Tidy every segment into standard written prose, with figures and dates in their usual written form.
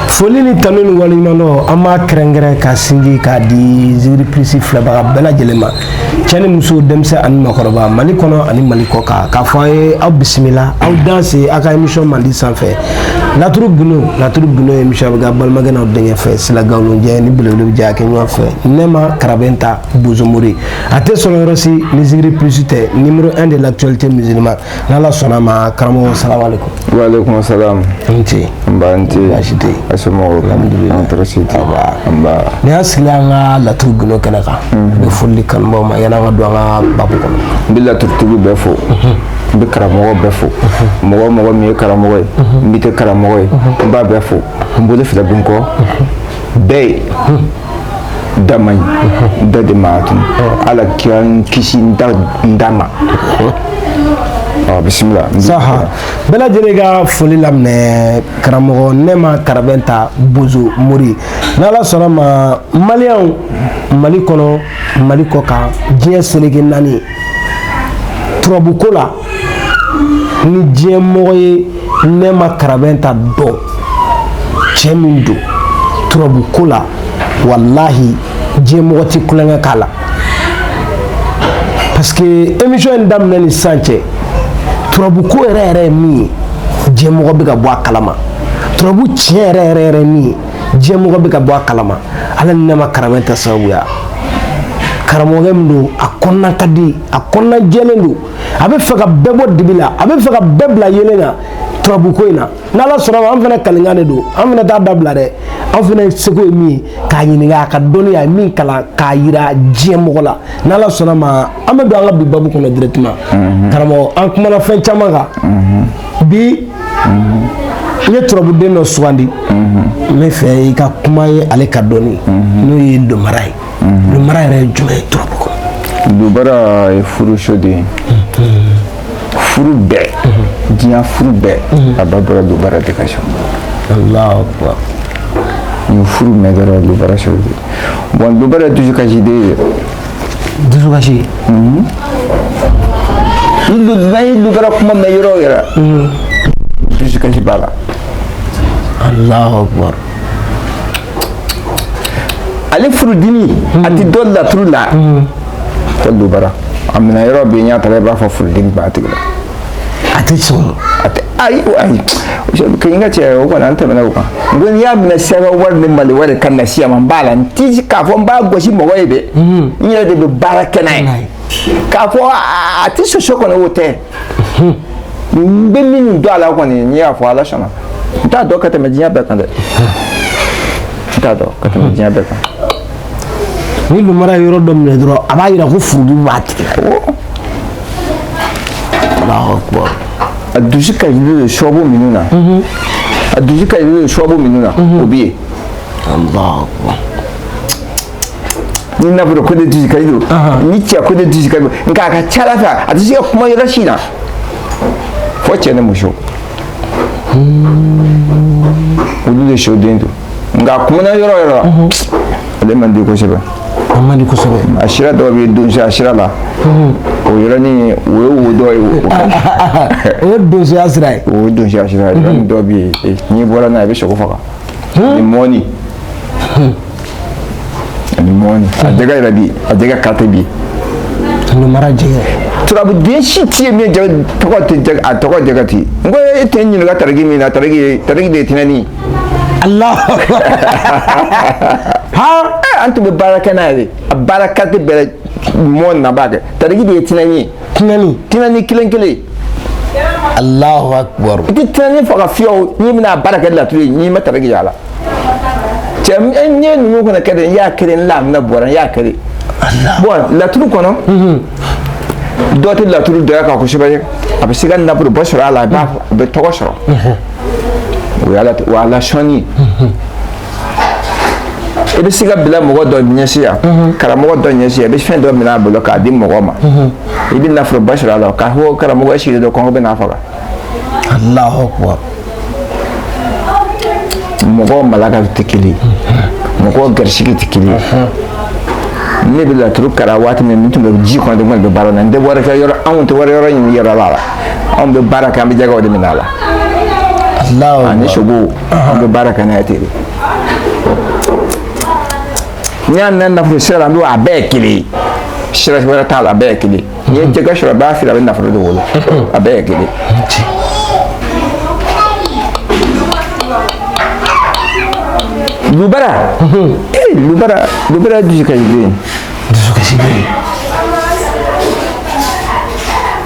Foli ni tanu ni waleɲumandɔn, an b'a kɛrɛnkɛrɛn ka sinji k'a di Zikiri Plus filɛbaga bɛɛ lajɛlen ma, cɛ ni muso, denmisɛn ani makɔrɔba, Mali kɔnɔ ani Mali kɔ kan, k'a fɔ aw ye aw bisimila, aw danse aw ka émission mandi sanfɛ, Laturu Gundo. Laturu Gundo ye émission bɛ ka balimakɛ n'aw denkɛ fɛ, Sila Gawulojɛ ni belebele bɛ jɛ a kɛ ɲɔgɔn fɛ, Nɛma Karabenta Bozomori. A tɛ sɔrɔ yɔrɔ si ni Zikiri Plus tɛ, numéro 1 de l'actualité musulmane. N'Ala sɔnna a ma, karamɔgɔ, salaamaaleykum. Waaleykum salam. N ce. N ba, n ce. Baasi tɛ yen? A somɔgɔw? Alhamdulilayi. An tɔɔrɔ si tɛ. Nba. Ni y'an sigilen an ka Laturu Gundo kɛnɛ kan, n bɛ foli di kanubaw ma yan'an ka don an ka babu kɔnɔ. N bɛ laturutigiw bɛɛ fo, n bɛ karamɔgɔ bɛɛ fo, mɔgɔ o mɔgɔ min ye karamɔgɔ ye, n bɛ tɛ karamɔgɔ ye, n b'a bɛɛ fo. N bolo fila bɛ n kɔ bɛɛ ye, da man ɲi, da de ma tun Ala k'an kisi n da, n da ma. Ɔ, bisimila. Saha, bɛɛ lajɛlen ka foli laminɛ karamɔgɔ Nɛma Karabɛnta Bozo Mori. N'Ala sɔnna ma, maliyɛnw, Mali kɔnɔ, Mali kɔ kan, diɲɛ seleke naani, turabuko la, ni diɲɛ mɔgɔ ye Nɛma Karabɛnta dɔn, cɛ min don turabuko la, walahi, diɲɛ mɔgɔ tɛ kulonkɛ k'a la, parce que émission in daminɛ ni sisan cɛ, turabuko yɛrɛ yɛrɛ ye min ye, diɲɛ mɔgɔ bɛ ka bɔ a kalama. Turabu tiɲɛ yɛrɛ yɛrɛ yɛrɛ ye min ye, diɲɛ mɔgɔ bɛ ka bɔ a kalama, Ala ni Nɛma Karabɛnta sababuya. Karamɔgɔkɛ min don, a kɔnɔna ka di, a kɔnɔna jɛlen don, a bɛ fɛ ka bɛɛ bɔ dibi la, a bɛ fɛ ka bɛɛ bila yelen na turabuko in na. N'Ala sɔnna ma, an fana kalinkan de don, an fana t'a dabila dɛ. An fana seko ye min ye, k'a ɲininka a ka dɔnni, a ye min kalan, k'a yira diɲɛ mɔgɔ la. N'Ala sɔnna ma, an bɛ don an ka bi babu kɔnɔ directement. Karamɔgɔ, an kumana fɛn caman kan bi. N ye turabuden dɔ sugandi, n bɛ fɛ i ka kuma ye ale ka dɔnni, n'o ye lomara ye. Lomara yɛrɛ ye jumɛn ye turabu kɔnɔ? Lubara ye furuso de ye. Furu bɛɛ, diɲɛ furu bɛɛ, a ba bɔra lubara de ka so. Allahu akbar. Ni furu mɛn dɔrɔn, lubara so de. Bon, lubara ye dusukasi de ye. Dusukasi. Ni n'an ye lubara kuma mɛn yɔrɔ o yɔrɔ, dusukasi b'a la. Allahu akbar. Ale furudimi a ti dɔ laturu la ko lubara a minɛ yɔrɔ bɛ yen, n y'a ta, i b'a fɔ furudimi b'a tigi la. A tɛ sɔn. A tɛ, ayi ayi, k'i ka cɛ, o kɔni an tɛmɛna o kan. N ko n'i y'a minɛ sɛbɛn wari ni Mali wari ka na si ma, n b'a la, n ti k'a fɔ n b'a gosi mɔgɔ ye dɛ, n yɛrɛ de bɛ baara kɛ n'a ye. K'a fɔ a tɛ soso kɔni, o tɛ. N bɛ min dɔn a la kɔni, n'i y'a fɔ Ala sɔnna, n t'a dɔn ka tɛmɛ diɲɛ bɛɛ kan dɛ, n t'a dɔn ka tɛmɛ diɲɛ bɛɛ kan. Ni lumara ye yɔrɔ dɔ minɛ dɔrɔn, a b'a yira ko furudimi b'a tigi la. Allahu akbar. A dusu ka di don sɔbu minnu na, a dusu ka di don sɔbu minnu na, o bɛ yen. Allahu akbar. Ni nafolo ko de dusu ka di don, ni cɛ ko de dusu ka di don, nka a ka ca ala fɛ, a tɛ se ka kuma yɔrɔ si la fo cɛ ni muso, olu de soden don. Nka a kumana yɔrɔ o yɔrɔ, ale man di kosɛbɛ. A man di kosɛbɛ. A sira dɔw bɛ donsoya sira la, o yɔrɔnin o ye wo dɔ ye. O ye donsoya sira ye. O ye donsoya sira ye. Yɔrɔnin dɔ bɛ yen, n'i bɔra n'a ye, i bɛ sogo faga ani mɔni, ani mɔni. A jɛgɛ yɛrɛ bi, a jɛgɛ kate bi. Lumara jɛgɛ. Turabuden si tɛ yen min jɛgɛ tɔgɔ tɛ jɛgɛ, a tɔgɔ jɛgɛ tɛ. N ko e tɛ n ɲininka tariki min na, tariki ye, tariki de ye tɛnɛni. Allahu akbar, ha. An tun bɛ baara kɛ n'a ye de, a baara kate bɛɛ mɔni na b'a kɛ, tariki de ye tɛnɛni ye. Tɛnɛni. Tɛnɛni kelen kelen. Allahu akbar. I tɛ tɛnɛni faga fiyewu n'i bɛna baara kɛ laturu ye n'i ma tariki y'a la. Cɛ, n ye ninnu fana kɛ dɛ, n y'a kɛ n lamina bɔra, n y'a kɛ de. Bon, laturu kɔnɔ, dɔ tɛ laturu dɔnya kan kosɛbɛ, a bɛ se ka nafolo bɔ sɔrɔ a la, a b'a a bɛ tɔgɔ sɔrɔ, o ye ala, o ye ala sɔnni ye. I bɛ se ka bila mɔgɔ dɔ ɲɛsi yan, karamɔgɔ dɔ ɲɛsi yan, i bɛ fɛn dɔ minɛ a bolo k'a di mɔgɔ ma, i bɛ nafoloba sɔrɔ a la, k'a fɔ karamɔgɔ e sigilen don, kɔngɔ bɛ n'a faga. Allahu akbar. Mɔgɔw malaka tɛ kelen ye, mɔgɔw garisɛgɛ tɛ kelen ye. Ne bɛ laturu kalan waati min, n tun bɛ ji kɔnɔ, n bɛ baara la, n tɛ wari kɛ yɔrɔ, anw tɛ wari yɔrɔ ɲini yɔrɔ la, anw bɛ baara kɛ, an bɛ jɛgɛw de minɛ a la. Ani sogo an bɛ baara kɛ n'a ye ten de. N'i y'a mɛn nafolo sira la, an bɛ a bɛɛ ye kelen ye, sira wɛrɛ t'a la, a bɛɛ ye kelen ye. N'i ye jɛgɛ sɔrɔ, a b'a feere, a bɛ nafolo de wolo, a bɛɛ ye kelen ye. Lubara, ee lubara, lubara dusukasilen ye. Dusukasilen.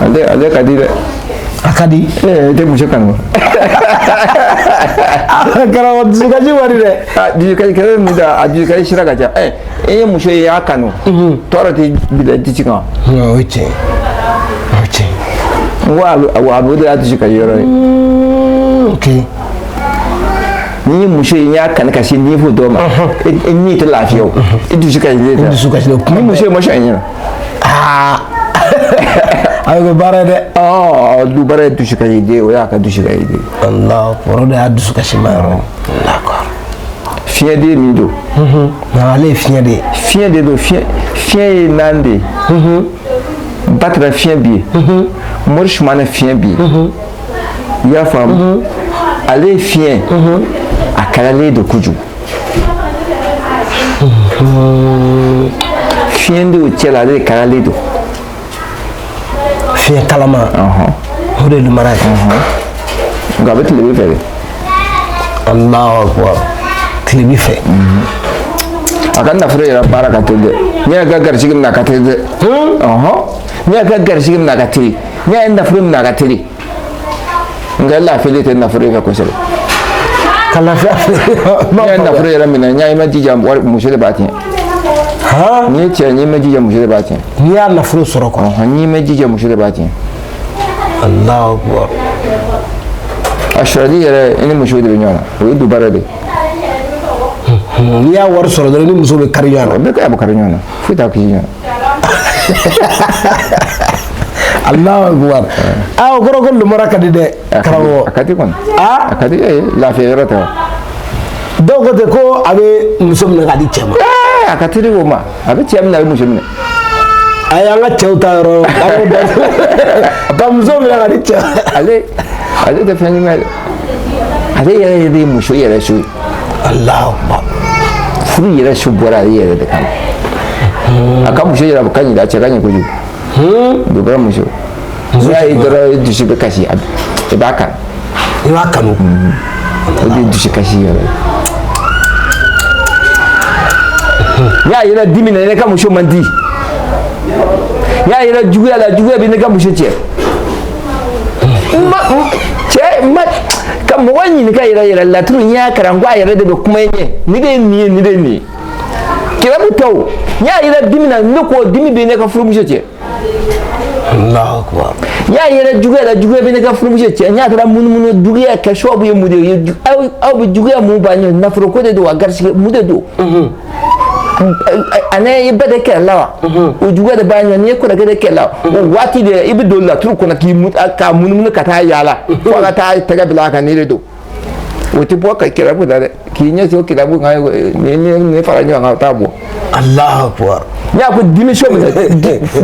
Ale ka di dɛ. A ka di. Ee i tɛ muso kanu. Karamɔgɔ, dusukasi wari dɛ. A dusukasi kɛlɛ min da, a dusukasi sira ka ca. Ɛ e ye muso ye, i y'a kanu. Tɔɔrɔ tɛ bila disi kan. O ye tiɲɛ ye. O ye tiɲɛ ye. N ko a bɛ o de y'a dusukasi yɔrɔ ye. Ok. N'i ye muso ye, n'i y'a kanu ka se niveau dɔ ma, e ni tɛ lafiya o, i dusu kasilen tɛ. I dusu kasilen. Ni muso ye ma sɔn i ɲɛna. Aa a bɛ kɛ baara ye dɛ. Ɔ dubara ye dusukasi den, o y'a ka dusukasi den. Alahu akbar, o de y'a dusukasi ma yɔrɔ ye. D'accord. Fiɲɛden min don. Ale ye fiɲɛ de ye. Fiɲɛ de don, fiɲɛ ye naani de ye. Batara fiɲɛ bi ye. Mori Sumana fiɲɛ bi ye. I y'a faamu? Ale ye fiɲɛ, a kalalen don kojugu. Fiɲɛ de cɛ la, ale de kalalen don. Fiɲɛ kalama. O de ye lumara ye. Nka a bɛ tilebin fɛ dɛ. Alahu akbar, tilebin fɛ. A ka nafolo yɛrɛ baara ka teli dɛ. N'i y'a ka garisɛgɛ minɛ, a ka teli dɛ. N'i y'a ka garisɛgɛ minɛ, a ka teli. N'i y'a ye nafolo minɛ, a ka teli. Nka lafiyalen tɛ nafolo fɛ kosɛbɛ. Ka lafiya. N'i ye nafolo yɛrɛ minɛ, n'i ma jija, wari muso de b'a tiɲɛ. N'i ye cɛ, n'i ma jija, muso de b'a tiɲɛ. N'i y'a nafolo sɔrɔ quoi. N'i ma jija, muso de b'a tiɲɛ. Alahu akbar. A sɔrɔli yɛrɛ, i ni muso de bɛ ɲɔgɔn na, o ye dubara de ye. N'i y'a wari sɔrɔ dɔrɔn, i ni muso bɛ kari ɲɔgɔn na. O bɛ kɛ, a bɛ kari ɲɔgɔn na, foyi t'a kisi ɲɔgɔn na. Alahu akbar. Aa, o kɔrɔ ko lumara ka di dɛ, karamɔgɔ. A ka di kɔni. A ka di, ee lafiya yɔrɔ tɛ wa. Dɔw ko ten ko a bɛ muso minɛ k'a di cɛ ma. A ka teli o ma, a bɛ cɛ minɛ, a bɛ muso minɛ. Ayi, an ka cɛw ta yɔrɔ, an k'o da ka muso minɛ k'a di cɛ ma. Ale tɛ fɛn ɲuman ye dɛ. Ale yɛrɛ de ye muso yɛrɛ so ye. Alahu akbar. Furu yɛrɛ so bɔra ale yɛrɛ de kama. A ka muso yɛrɛ ka ɲi, a cɛ ka ɲi kojugu. Dubara muso. N'i y'a ye dɔrɔn, i dusu bɛ kasi, i b'a kanu. I b'a kanu. O de ye dusu kasi yɛrɛ ye. N'i y'a yɛrɛ dimi na, ne ka muso man di. N'i y'a yɛrɛ juguya la, juguya bɛ ne ka muso cɛ. Cɛ ma ka mɔgɔ ɲininka yɛrɛ yɛrɛ laturu, n y'a kalan ko a yɛrɛ de bɛ kuma i ɲɛ. Ni de ye nin ye, ni de ye nin ye. Kirabu tɛ o. N y'a yɛrɛ dimi na, ne ko dimi bɛ ne ka furumuso cɛ. Allahu akbar. N y'a yɛrɛ juguya la, juguya bɛ ne ka furumuso cɛ. N y'a taara munumunu juguya kɛ sababu ye mun de ye? Aw bɛ juguya mun b'a ɲɛ? Nafolo ko de don wa, garisɛgɛ mun de don? Ani i bɛɛ de kɛlɛ la wa? O juguya de b'a ɲɛ. N'i ye kɔrɔkɛ de kɛlɛ la, o waati de i bɛ don laturu kɔnɔ k'i k'a munumunu ka taa yaala fo ka taa tɛgɛ bila a kan, ni de don. O tɛ bɔ ka kirabu la dɛ, k'i ɲɛsin o kirabu kan, ni fara ɲɔgɔn kan, o t'a bɔ. Allahu akbar. N y'a ko dimi so min na,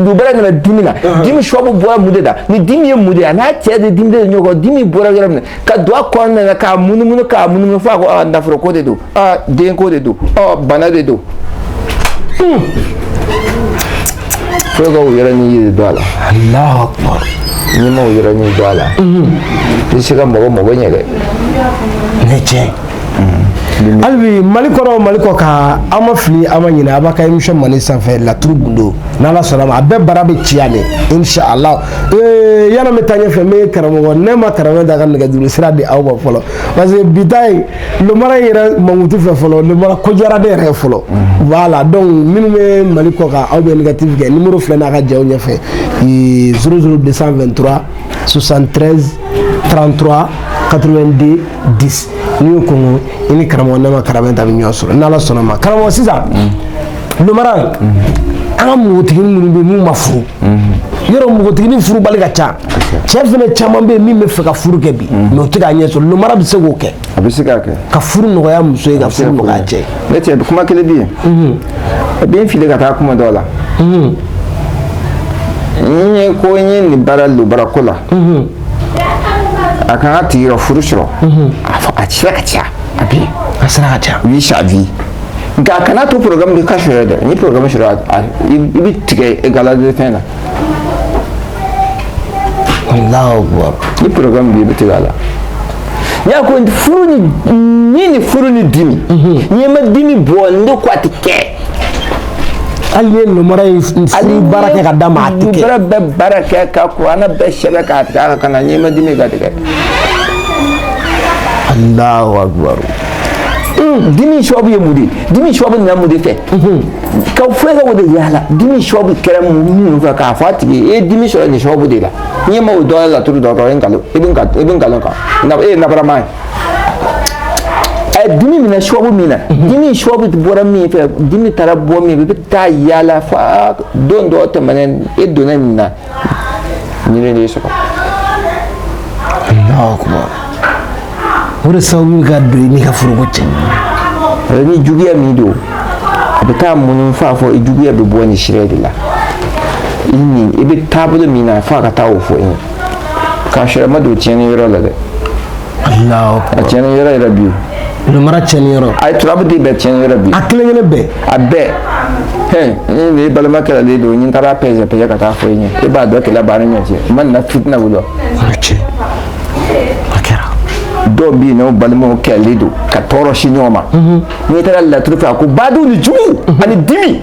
dubara nana dimi na, dimi sababu bɔra mun de la? Ni dimi ye mun de ye? A n'a cɛ de dimi de ɲɔgɔn kɔ, dimi bɔra yɔrɔ min na, ka don a kɔnɔna na k'a munumunu k'a munumunu fo a ko aa nafolo ko de don, aa den ko de don, ɔ bana de don. Fo ka o yɔrɔ ɲini de don a la. Allahu akbar. N'i ma o yɔrɔ ɲini don a la, i tɛ se ka mɔgɔ mago ɲɛ dɛ. Ne tiɲɛ. Hali bi Mali kɔnɔ, Mali kɔ kan, an ma fili, an ma ɲinɛ, a b'a ka émission Mali sanfɛ laturu gundo, n'Ala sɔnna ma, a bɛɛ bara bɛ ci yan de, inshallah. Yanni an bɛ taa ɲɛfɛ, n bɛ karamɔgɔ ne ma karamɔgɔ da ka nɛgɛjuru sira di aw ma fɔlɔ, parce que bi ta in lomara yɛrɛ mankutu fɛ fɔlɔ, lomara ko diyara ne yɛrɛ ye fɔlɔ. Voilà, donc minnu bɛ Mali kɔ kan, aw bɛ négatif kɛ numéro filɛ n'a ka jaw ɲɛfɛ, 00 223 73 33 82 10. N'i y'o kɔngɔ, i ni karamɔgɔ ne ma karamɔgɔ ta bɛ ɲɔgɔn sɔrɔ, n'Ala sɔnna ma. Karamɔgɔ, sisan lomara, an ka npogotiginin minnu bɛ yen minnu ma furu, yɔrɔ npogotiginin furubali ka ca, cɛ fana caman bɛ yen min bɛ fɛ ka furu kɛ bi, mais o tɛ k'a ɲɛ sɔrɔ. Lomara bɛ se k'o kɛ? A bɛ se k'a kɛ. Ka furu nɔgɔya muso ye, ka furu nɔgɔya cɛ ye. Ne cɛ, kuma kelen bɛ yen, a bɛ n fili ka taa kuma dɔ la. N ye ko n ye nin baara lobara ko la. A kan ka tigi ka furu sɔrɔ, a fɔ a sira ka ca, a bɛ yen. A sira ka ca. Oui, sa vie. Nka a kana to programme de ka sɔrɔ dɛ. Ni programme sɔrɔ, i bɛ tigɛ gala de fɛn na. Allahu akbar. Ni programme bɛ yen, i bɛ tigɛ a la. N y'a ko furu ni furu ni dimi, n'i ma dimi bɔ, ne ko a tɛ kɛ. Hali ni ye namara ye furu baara kɛ ka d'a ma, a tɛ kɛ. Baara bɛɛ baara kɛ ka kuranɛ bɛɛ sɛbɛn k'a tigɛ a kan na, n'i ma dimi ka tigɛ. Allahu akbar. Dimi sababu ye mun de ye? Dimi sababu nana mun de fɛ? Ka fɔ e ka o de yaala, dimi sababu kɛra minnu fɛ, k'a fɔ a tigi ye, e ye dimi sɔrɔ nin sababu de la. N'i ma o dɔn laturu dɔ kɔrɔ, e bɛ nkalon kan, e ye nabarama ye. A ye dimi minɛ sababu min na, dimi sababu bɔra min fɛ, dimi taara bɔ min fɛ, i bɛ taa yaala fo don dɔ tɛmɛnen, e donna nin na, nin de y'i sɔrɔ. Allahu akbar. O de sababu bɛ ka don i n'i ka furuko cɛ. Ni juguya min don, a bɛ taa munun f'a fɔ i juguya bɛ bɔ nin sira de la, i ni i bɛ taabolo min na, f'a ka taa o fɔ i ye, k'a sɔrɔ a ma don tiɲɛni yɔrɔ la dɛ. Allahu akbar. A tiɲɛni yɔrɔ yɛrɛ bi yen. Namara tiɲɛni yɔrɔ. A ye turabu den bɛɛ tiɲɛni yɔrɔ bi. A kelen kelen bɛɛ. A bɛɛ. Hɛn, ni ne balima kɛlɛlen don, ni n taara pɛsɛ pɛsɛ ka taa fɔ i ɲɛ, e b'a dɔn kɛlɛ b'a ni ɲɔgɔn cɛ, n ma na fitina wuli. O cɛ. A kɛra. Dɔw bɛ yen, n'o balimaw kɛlɛlen don ka tɔɔrɔ si ɲɔgɔn ma, n'i taara laturu fɛ, a ko badenw ni jugu ani dimi,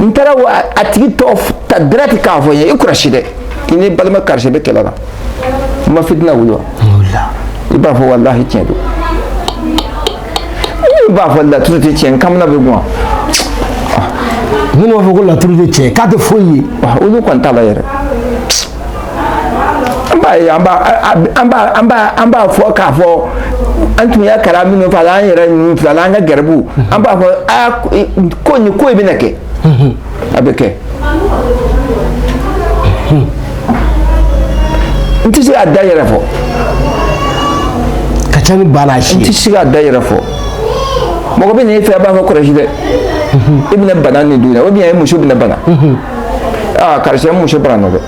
n taara wa a tigi tɔgɔ ta direct k'a fɔ n ye, i kɔlɔsi dɛ, i ni balima karisa bɛ kɛlɛ la, n ma fitina wuli wa? I b'a fɔ walahi tiɲɛ don. I b'a fɔ laturu tɛ tiɲɛ, n kamana bɛ gan. Minnu b'a fɔ ko laturu tɛ tiɲɛ, k'a tɛ foyi ye. Olu kɔni t'a la yɛrɛ. An b'a ye, an b'a fɔ k'a fɔ an tun y'a kalan minnu fɛ, an yɛrɛ ninnu fɛ, an ka garibu, an b'a fɔ aa ko nin ko in bɛna kɛ, a bɛ kɛ. N tɛ se k'a da yɛrɛ fɔ. Ka ca ni ba n'a si ye. N tɛ se k'a da yɛrɛ fɔ. Mɔgɔ bɛ n'i fɛ, a b'a fɔ kɔlɔsi dɛ, i bɛna bana nin dun dɛ, ou bien i muso bɛna bana. Aa karisa, n muso bana dɛ.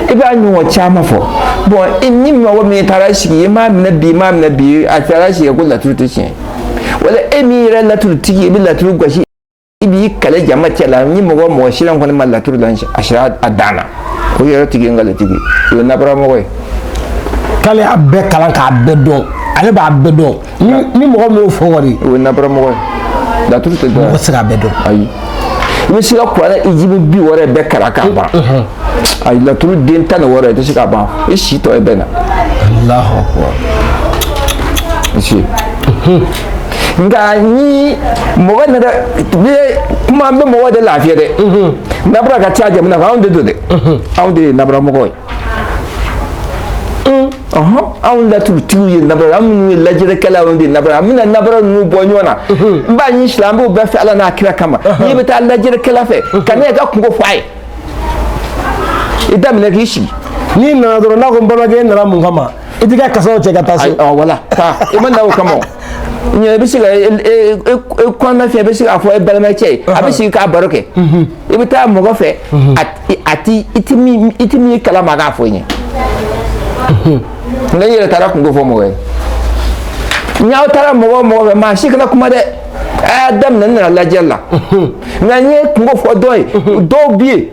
I b'a ɲɔgɔn caman fɔ. Bon, ni mɔgɔ min taara sigi, i m'a minɛ bi, i m'a minɛ bi, a taara sigi ko laturu tɛ tiɲɛ. Wala e min yɛrɛ laturutigi, i bɛ laturu gosi, i b'i kale jama cɛ la, ni mɔgɔ mɔgɔ siran kɔni ma laturu la, a sira a dan na, o yɛrɛ tigi ye nkalotigi, o ye nabaramɔgɔ ye. K'ale y'a bɛɛ kalan k'a bɛɛ dɔn, ale b'a bɛɛ dɔn. Ni mɔgɔ min y'o fɔ kɔni, o ye nabaramɔgɔ ye. Laturu tɛ dɔn. Mɔgɔ tɛ se k'a bɛɛ dɔn. Ayi. I bɛ se ka kuranɛ ijibi 60 bɛɛ kalan k'a ban. Ayi, laturu den 16 i tɛ se k'a ban, i si tɔ ye bɛɛ na. Allahu akbar. Nka ni mɔgɔ nana, kuma an bɛ mɔgɔ de lafiya dɛ. Nabara ka ca jamana kan, anw de don dɛ. Anw de ye nabaramɔgɔ ye. Anw laturutigiw ye nabara, an minnu ye lajɛlikɛlaw, anw de ye nabara. An bɛna nabara ninnu bɔ ɲɔgɔn na. N b'a ɲini silamɛ, an b'o bɛɛ fɛ Ala n'a kira kama. N'i bɛ taa lajɛlikɛla fɛ, ka ne ka kungo fɔ a ye. I daminɛ k'i sigi. N'i nana dɔrɔn, n'a ko n balimakɛ, e nana mun kama? I t'i ka kasaw cɛ ka taa so. Ayi, wala taa, i ma na o kama o. I bɛ se ka e kɔnɔna fɛ, i bɛ se k'a fɔ e balimakɛ ye, a bɛ sigi k'a baro kɛ. I bɛ taa mɔgɔ fɛ, a ti i ti min i ti min kalama k'a fɔ i ɲɛ. Nka i yɛrɛ taara kungo fɔ mɔgɔ ye. N'aw taara mɔgɔ o mɔgɔ fɛ, maa si kana kuma dɛ. A y'a daminɛ, n nana lajɛli la. Nka n ye kungo fɔ dɔ ye, dɔw bɛ yen,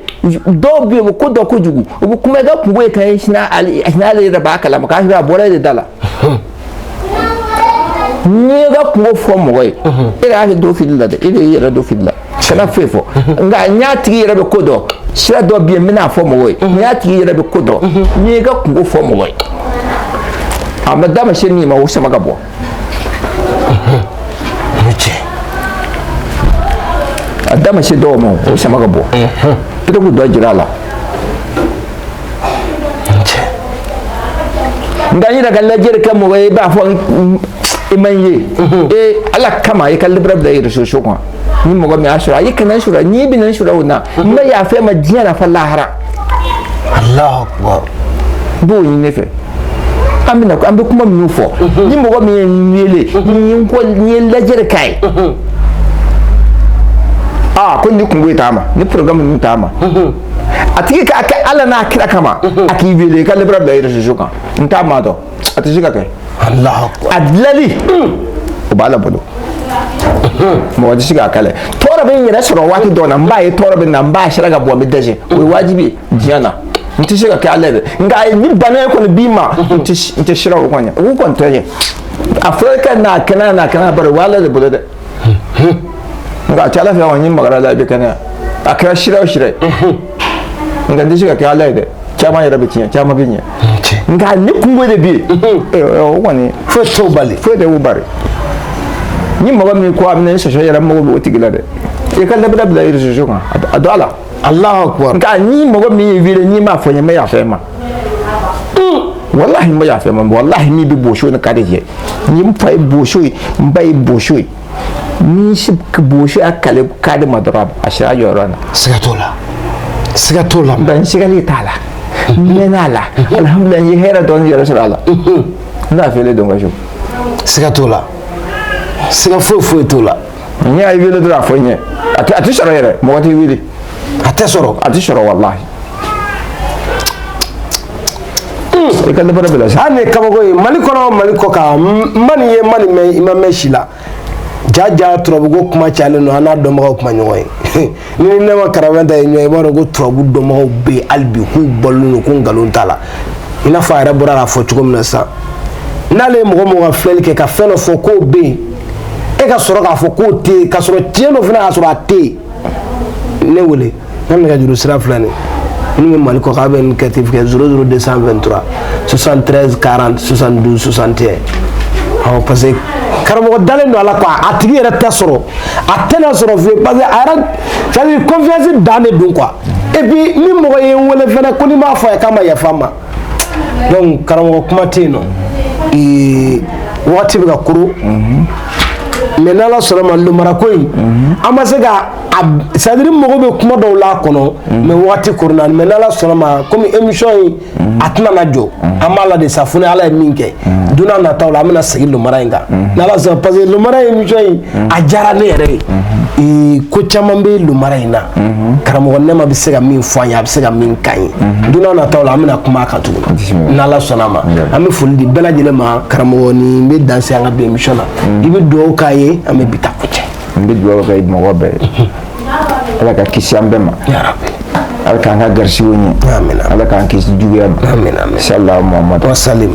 dɔw bɛ yen, u bɛ ko dɔ kojugu, u bɛ kuma i ka kungo ye kan ye, sini ale yɛrɛ b'a kalama k'a sɔrɔ a bɔra e de da la. N'i y'i ka kungo fɔ mɔgɔ ye, e de y'a don fili la dɛ, e de y'i yɛrɛ don fili la. Kana foyi fɔ. Nka n y'a tigi yɛrɛ bɛ ko dɔn, sira dɔ bɛ yen, n bɛna fɔ mɔgɔ ye. N y'a tigi yɛrɛ bɛ ko dɔn, n'i y'i ka kungo fɔ mɔgɔ ye, a ma da ma se min ma, o sama ka bɔ. A da ma se dɔw ma, o sama ka bɔ. Peut-être k'u dɔ jira a la. Nka n yɛrɛ ka lajɛli kɛ mɔgɔ ye, i b'a fɔ i ma n ye. Ee Ala kama, i ka libara bila réseaux sociaux kan. Ni mɔgɔ min y'a sɔrɔ, a ye kana n sɔrɔ, n'i bɛna n sɔrɔ o na, n bɛ yafa ma diɲɛ na fɔ lahara. Allahu akbar. N b'o ɲini ne fɛ. An bɛna an bɛ kuma minnu fɔ, ni mɔgɔ min ye n wele, ni ye n ko, ni ye lajɛli k'a ye. Aa ko ni kungo ye t'a ma, ni programme ninnu t'a ma. A tigi k'a kɛ Ala n'a kira kama, a k'i wele i ka lebara bila réseau kan, n t'a maa dɔn, a tɛ se ka kɛ. Alahu akbar. A dilali o b'Ala bolo, mɔgɔ tɛ se k'a kɛlɛ. Tɔɔrɔ bɛ n yɛrɛ sɔrɔ waati dɔw la, n b'a ye tɔɔrɔ bɛ na, n b'a sira ka bɔ, n bɛ dɛsɛ, o ye wajibi ye diɲɛ na. N tɛ se ka kɛ Ala ye dɛ, nka ni bana in kɔni b'i ma, n tɛ siran o kɔni ɲɛ, o kɔni tɛ ɲɛ. A furakɛ n'a kɛnɛya n'a kɛnɛya bari, o b'Ala de bolo dɛ. Nka a tɛ Ala fɛ kɔni, n'i magara la, i bɛ kɛnɛya. A kɛra sira o sira ye, nka n tɛ se ka kɛ Ala ye dɛ. Caman yɛrɛ bɛ tiɲɛ, caman bɛ ɲɛ, nka ni kungo de bɛ yen, o kɔni foyi t'o bali. Foyi tɛ o bari. Ni mɔgɔ min ko a bɛna i sɔsɔ yɛrɛ, mago bɛ o tigi la dɛ. I ka labɛn bila réseau kan, a don a la. Alahu akbar. Nka ni mɔgɔ min y'i wele, n'i m'a fɔ n ye, n bɛ yafa i ma, walahi n bɛ yafa i ma. Walahi, min bɛ boso ni kari cɛ, ni n fa ye boso ye, n ba ye boso ye, ni boso y'a kale kari ma dɔrɔn, a sira jɔyɔrɔ na. Siga t'o la, siga t'o la. Nka n sigali t'a la, n mɛn'a la, alhamdulilayi, n ye hɛrɛ dɔɔni yɛrɛ sɔrɔ a la, n n'a fɛlen don ka so. Siga t'o la, siga foyi foyi t'o la. N y'a wele dɔrɔn, a fɔ n ye, a tɛ sɔrɔ yɛrɛ, mɔgɔ t'i wele. A tɛ sɔrɔ. A tɛ sɔrɔ, walahi. I ka lebara bila sa. Hali ni ye kabako ye Mali kɔnɔ, Mali kɔ kan, n ma nin ye, n ma nin mɛn, i ma mɛn si la. Ja ja, turabuko kuma cayalen don, an n'a dɔnbagaw kuma ɲɔgɔn ye. Ni ne ma karamɔgɔ ta ye ɲɔgɔn ye, i b'a dɔn ko turabu dɔnbagaw bɛ yen hali bi k'u balolen don, ko nkalon t'a la. I n'a fɔ a yɛrɛ bɔra k'a fɔ cogo min na sisan, n'ale ye mɔgɔ mɔgɔ ka filɛli kɛ ka fɛn dɔ fɔ k'o bɛ yen, e ka sɔrɔ k'a fɔ k'o tɛ yen, k'a sɔrɔ tiɲɛ dɔ fana k'a sɔrɔ a tɛ yen, ne wele, n ka nɛgɛjuru sira filɛ nin ye. Minnu bɛ Mali kɔ kan, a bɛ nin kɛ ten kɛ 00 223 73 40 72 61. Awɔ, parce que karamɔgɔ dalen don a la quoi, a tigi yɛrɛ tɛ sɔrɔ, a tɛna sɔrɔ fiyewu, parce que a yɛrɛ, c'est à dire confiance dan de don quoi. Et puis ni mɔgɔ ye n wele fɛnɛ ko ni m'a fɔ a ye k'a ma yafa n ma, donc karamɔgɔ, kuma tɛ yen nɔ. Wagati bɛ ka koro, mais n'Ala sɔnna ma, lomarako in, an ma se ka a, c'est à dire mago bɛ kuma dɔw la a kɔnɔ, mais wagati koronna. Mais n'Ala sɔnna ma, komi émission in a tɛna na jɔ, an b'a la de sa, fo ni Ala ye min kɛ. Don n'a nataw la, an bɛna segin lomara in kan n'Ala sɔnna, parce que lomara émission in a diyara ne yɛrɛ ye. Ko caman bɛ lomara in na, karamɔgɔ Nɛma bɛ se ka min fɔ an ye, a bɛ se ka min k'an ye. Don n'a nataw la, an bɛna kuma a kan tuguni n'Ala sɔnna a ma. An bɛ foli di bɛɛ lajɛlen ma. Karamɔgɔ, nin bɛ dan se an ka bi émission na. I bɛ dugawu k'a ye, an bɛ bi ta ko cɛ. N bɛ dugawu kɛ mɔgɔ bɛɛ ye, Ala ka kisi an bɛɛ ma. Ya Rabbi. Ala k'an ka garisigɛw ɲɛ. Amina. Ala k'an kisi juguya ma. Amina, amina. Sallallahu Muhammad. Wasalim.